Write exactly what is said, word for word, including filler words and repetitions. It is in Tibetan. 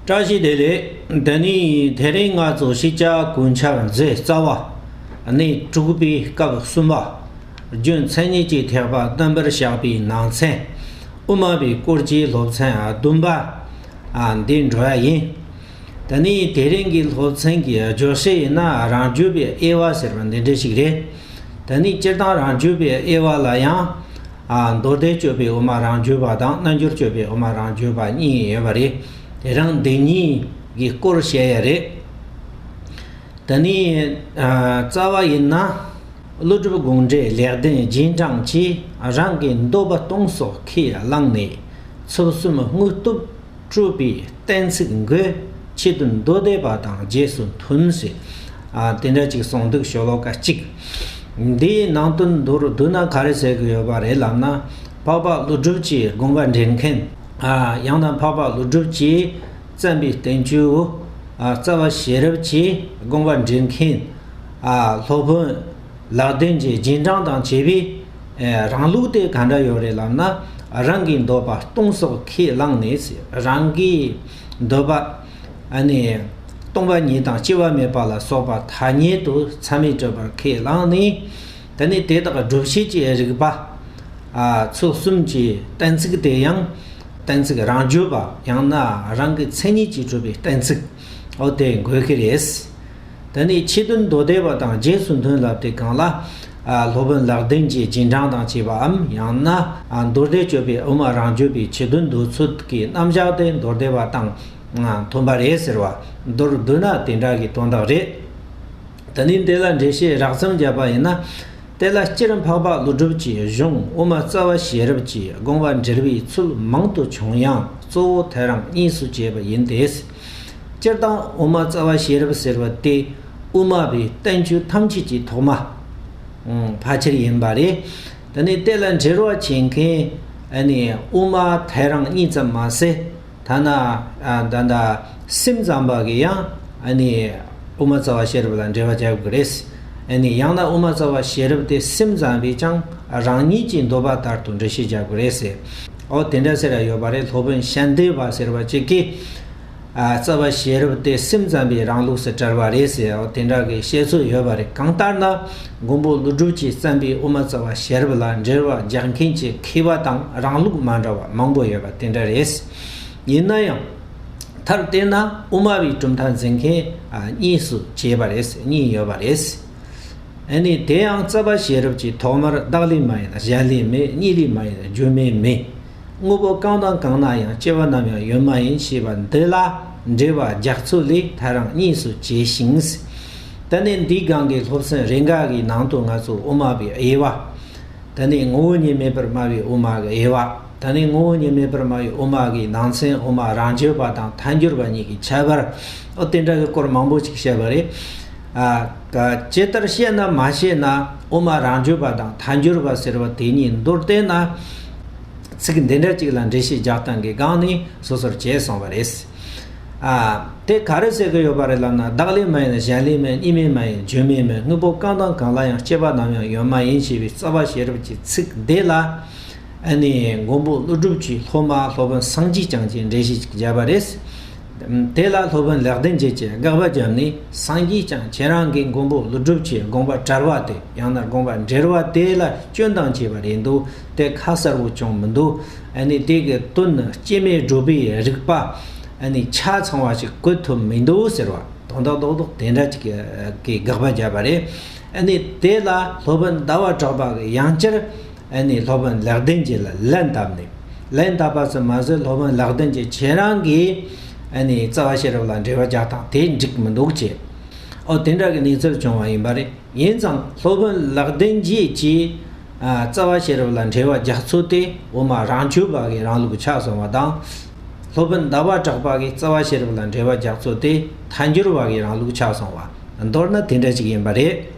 བཀྲ་ཤིས་བདེ་ལེགས། འདི་ནི་དེ་རིང་ང་ཚོ་ཤེས་བྱ་གོ་ཆ་མཛོད་རྩ་བ་ནས་དྲུག་པའི་སྐབས་གསུམ་པ། རྒྱུ་མཚན་ཉིད་ཀྱི་ཐེག་པ་རྣམ་པར་བཤགས་པའི་ནང་ཚན། དབུ་མ་པའི་སྐོར་གྱི་སློབ་ཚན་བདུན་པ། ཨ། འདི་འགྲོ་ཡ་ཡིན། ད་ནི་དེ་རིང་གི་སློབ་ཚན་གྱི་བརྗོད་གཞི་ཡིན་ན། རང་རྒྱུད་པའི་དབྱེ་བ་ཟེར་བ་འདི་འདྲ་ཞིག་རེད། ད་ནི་སྤྱིར་བཏང་རང་རྒྱུད་པའི་དབྱེ་བ་ལ་ཡང་། ཨ། མདོ་སྡེ་སྤྱོད་པའི་དབུ་མ་རང་རྒྱུད་པ་དང་། རྣལ་འབྱོར་སྤྱོད་པའི་དབུ་མ་རང་རྒྱུད་པ་གཉིས་ཡོད་པ་རེད། དེ་རིང་འདི་གཉིས་ཀྱི་སྐོར་བཤད་ཡ་རེད། ད་ནི། ཨ། རྩ་བ་ཡིན་ན། ཀླུ་སྒྲུབ་དགོངས་འགྲེལ་ལེགས་ལྡན་རྗེས་འབྲང་གིས། རང་གི་འདོད་པ་སྟོང་སོགས་ཁས་བླངས་ནས། ཚུལ་གསུམ་དངོས་སྟོབས་སྤྲོས་པའི་གཏན་ཚིགས་འགོད། ཕྱི་དོན་མདོ་སྡེ་པ་དང་རྗེས་སུ་མཐུན་ཟེར། ཨ། དེ་འདྲ་ཅིག་གསུངས་འདུག་ཤོ་ལོ་ཀ་གཅིག་འདིའི་ནང་དོན་མདོར་བསྡུ་ན་ག་རེ་ཟེར་གྱི་ཡོད་པ་རེད་ལབ་ན། འཕགས་པ་ཀླུ་སྒྲུབ་ཀྱི་དགོངས་པ་འགྲེལ་མཁན། ཨ། ཡང་ན་འཕགས་པ་ཀླུ་སྒྲུབ་ཀྱིས་བརྩམས་པའི་བསྟན་བཅོས། ཨ། རྩ་བ་ཤེས་རབ་ཀྱི་དགོངས་པ་འགྲེལ་མཁན། ཨ། སློབ་དཔོན་ལེགས་ལྡན་གྱི་རྗེས་འབྲང་དང་བཅས་པའི། ཨེ། རང་ལུགས་དེ་ག་འདྲ་ཡོད་རེད་ལབ་ན། རང་གི་འདོད་པ་སྟོང་སོགས་ཁས་བླངས་ནས། རང་གི་འདོད་པ། ཨ་ནི། སྟོང་པ་ཉིད་དང་སྐྱེ་བ་མེད་པ་ལ་སོགས་པ་ཐ་སྙད་དུ་མཚམས་མེད་གྲུབ་པར་ཁས་བླངས་ནས། དེ་ནས་དེ་དག་སྒྲུབ་བྱེད་ཀྱི་རིགས་པ། ཨ། ཚུལ་གསུམ་གྱི་གཏན་ཚིགས་དེ་ཡང་གཏན་ཚིགས་རང་རྒྱུད་པ། ཡང་ན་རང་གི་མཚན་ཉིད་ཀྱིས་གྲུབ་པའི་གཏན་ཚིགས། འོ་དེ་འགོད་ཀྱི་རེད། དེ་ནས་ཕྱི་དོན་མདོ་སྡེ་པ་དང་རྗེས་སུ་མཐུན་ལབ་དུས་སྒང་ལ། ཨ། སློབ་དཔོན་ལེགས་ལྡན་གྱི་རྗེས་འབྲང་དང་བཅས་པའམ། ཡང་ན། ཨ། མདོ་སྡེ་སྤྱོད་པའི་དབུ་མ་རང་རྒྱུད་པའི་ཕྱི་དོན་མདོ་ཚུལ་གྱི་རྣམ་གཞག་དེ་མདོ་སྡེ་པ་དང་མཐུན་པ་རེད་ཟེར་བ། མདོར་བསྡུ་ན་དེ་འདྲ་གི་དོན་དག་རེད། དེ་ནས་འདི་ལ་འགྲེལ་བཤད་རགས་ཙམ་བརྒྱབ་པ་ཡིན་ན། དེ་ལ་སྤྱིར་འཕགས་པ་ཀླུ་སྒྲུབ་ཀྱི་གཞུང་དབུ་མ་རྩ་བ་ཤེས་རབ་ཀྱི་དགོངས་པ་འགྲེལ་བའི་ཚུལ་མང་དུ་བྱུང་ཡང་། གཙོ་བོ་ཐལ་རང་གཉིས་སུ་གྱེས་པ་ཡིན་ཏེ། སྤྱིར་བཏང་དབུ་མ་རྩ་བ་ཤེས་རབ་ཟེར་བ་དེ་དབུ་མ་པའི་བསྟན་བཅོས་ཐམས་ཅད་ཀྱི་ཐོག་མ། ཨང་། ཕལ་ཆེར་ཡིན་པ་རེད། དེ་ནས་དེ་ལ་འགྲེལ་བ་བྱེད་མཁན། ཨ་ནི་དབུ་མ་ཐལ་རང་གཉིས་ཙམ་མ་ཟད། ཐ་ན། ཨ། ད་ལྟ་སེམས་ཙམ་པ་གིས་ཡང་། ཨ་ནི་དབུ་མ་རྩ་བ་ཤེས་རབ་ལ་འགྲེལ་བ་རྒྱག་དགོས་རེད། ཨ་ནི་ཡང་ན་དབུ་མ་རྩ་བ་ཤེས་རབ་དེ་སེམས་ཙམ་པས་ཀྱང་རང་ཉིད་ཀྱི་འདོད་པ་ལྟར་དུ་འགྲེལ་བཤད་རྒྱག་དགོས་རེད་ཟེར། འོ་དེ་འདྲ་ཟེར་ཡ་ཡོད་པ་རེད། སློབ་དཔོན་ཤཱནྟི་པ་ཟེར་བ་ཅིག་གིས། ཨ། རྩ་བ་ཤེས་རབ་དེ་སེམས་ཙམ་པའི་རང་ལུགས་སུ་བཀྲལ་བ་རེད་ཟེར། འོ་དེ་འདྲ་གི་བཤད་ཚུལ་ཡོད་པ་རེད། གང་ལྟར་ན་མགོན་པོ་ཀླུ་སྒྲུབ་ཀྱིས་བརྩམས་པའི་དབུ་མ་རྩ་བ་ཤེས་རབ་ལ་འགྲེལ་བ་རྒྱག་མཁན་གྱི་མཁས་པ་དང་རང་ལུགས་མ་འདྲ་བ་མང་པོ་ཡོད་པ་དེ་འདྲ་རེད། ཡིན་ན་ཡང་། མཐར་བལྟས་ན་དབུ་མ་པའི་གྲུབ་མཐའ་འཛིན་མཁན། ཨ། གཉིས་སུ་གྱེས་པ་རེད། གཉིས་ཡོད་པ་རེད། ཨ་ནི་དེ་ཡང་རྩ་བ་ཤེས་རབ་ཀྱི་ཐོག་མར་བདག་ལས་མ་ཡིན་གཞན་ལས་མེད། གཉིས་ལས་མ་ཡིན་རྒྱུ་མེད་མིན། དངོས་པོ་གང་དང་གང་ན་ཡང་། སྐྱེ་བ་ནམ་ཡང་ཡོད་མ་ཡིན་ཞེས་པ་འདི་ལ་འགྲེལ་བ་རྒྱག་ཚུལ་ལས་ཐལ་རང་གཉིས་སུ་གྱེས་ཤིང་། དེ་ནས་འདིའི་སྒང་གི་སློབ་ཚན་རེ་འགའ་གི་ནང་དུ་ང་ཚོ་དབུ་མ་པའི་དབྱེ་བ། དེ་ནས་ངོ་བོ་ཉིད་མེད་པར་སྨྲ་བའི་དབུ་མ་གི་དབྱེ་བ། དེ་ནས་ངོ་བོ་ཉིད་མེད་པར་སྨྲ་བའི་དབུ་མ་གི་ནང་ཚན། དབུ་མ་རང་རྒྱུད་པ་དང་ཐལ་འགྱུར་བ་གཉིས་ཀྱི་ཁྱད་པར། འོ་དེ་འདྲ་གི་སྐོར་མང་པོ་ཅིག་བཤད་པ་རེད། ཨ། ད་ཇི་ལྟར་བཤད་ན་མ་བཤད་ན་དབུ་མ་རང་རྒྱུད་པ་དང་ཐལ་འགྱུར་བ་ཟེར་བ་དེ་གཉིས་མདོར་བསྟན་ན། ཚིག་འདི་འདྲ་ཅིག་ལ་འགྲེལ་བཤད་རྒྱག་སྟངས་ཀྱི་སྒང་ནས་སོ་སོར་གྱེས་སོང་བ་རེད། ཨ། དེ་ག་རེ་ཟེར་གྱི་ཡོད་པ་རེད་ལབ་ན། བདག་ལས་མ་ཡིན་གཞན་ལས་མེད། གཉིས་མེད་མ་ཡིན་རྒྱུ་མེད་མིན། དངོས་པོ་གང་དང་གང་ལ་ཡང་། སྐྱེ་བ་ནམ་ཡང་ཡོད་མ་ཡིན་ཞེས་པའི་རྩ་བ་ཤེས་རབ་ཀྱི་ཚིག་འདི་ལ། ཨ་ནི་མགོན་པོ་ཀླུ་སྒྲུབ་ཀྱི་སློབ་མ་སློབ་དཔོན་སངས་རྒྱས་བསྐྱངས་ཀྱིས་འགྲེལ་བཤད་ཅིག་བརྒྱབ་པ་རེད། དེ་ལ་སློབ་དཔོན་ལེགས་ལྡན་འབྱེད་ཀྱིས་དགག་པ་བརྒྱབ་ནས། སངས་རྒྱས་བསྐྱངས་ཁྱེད་རང་གིས་མགོན་པོ་ཀླུ་སྒྲུབ་ཀྱི་དགོངས་པ་བཀྲལ་བ་དེ། ཡང་ན་དགོངས་པ་འགྲེལ་བ་དེ་ལ་སྐྱོན་དང་བཅས་པ་རེད་འདུག་དེ་ཁ་གསལ་པོ་ཅང་མི་འདུག་ཨ་ནི་དེ་གི་དོན་ནི་སྐྱེ་མེད་བགྲོད་པའི་རིགས་པ། ཨ་ནི་ཆ་ཚང་བ་ཞིག་བཀོད་ཐུབ་མི་འདུག་ཟེར་བ། དོན་དག་རྡོག་རྡོག་དེ་འདྲ་ཅིག་གི་དགག་པ་བརྒྱབ་པ་རེད། ཨ་ནི་དེ་ལ་སློབ་དཔོན་ཟླ་བ་གྲགས་པ་གིས་ཡང་བསྐྱར། ཨ་ནི་སློབ་དཔོན་ལེགས་ལྡན་འབྱེད་ལ་ལན་བཏབ་ནས། ལན་བཏབ་པ་ཙམ་མ་ཟད། སློབ་དཔོན་ལེགས་ལྡན་འབྱེད་ཁྱེད་རང་གིས། ཨ་ནི་རྩ་བ་ཤེས་རབ་ལ་འགྲེལ་བ་རྒྱག་སྟངས་དེ་འགྲིག་མི་འདུག་ཅེས། ཨོ་དེ་འདྲ་གི་གནས་ཚུལ་བྱུང་བ་ཡིན་པ་རེད། ཡིན་ཙང་སློབ་དཔོན་ལེགས་ལྡན་འབྱེད་ཀྱིས། ཨ། རྩ་བ་ཤེས་རབ་ལ་འགྲེལ་བ་རྒྱག་ཚུལ་དེ་དབུ་མ་རང་རྒྱུད་པ་གི་རང་ལུགས་ཆགས་སོང་བ་དང་། སློབ་དཔོན་ཟླ་བ་གྲགས་པ་གིས་རྩ་བ་ཤེས་རབ་ལ་འགྲེལ་བ་རྒྱག་ཚུལ་དེ་ཐལ་འགྱུར་བ་གི་རང་ལུགས་ཆགས་སོང་བ། མདོར་ན་དེ་འདྲ་ཅིག་ཡིན་པ་རེད།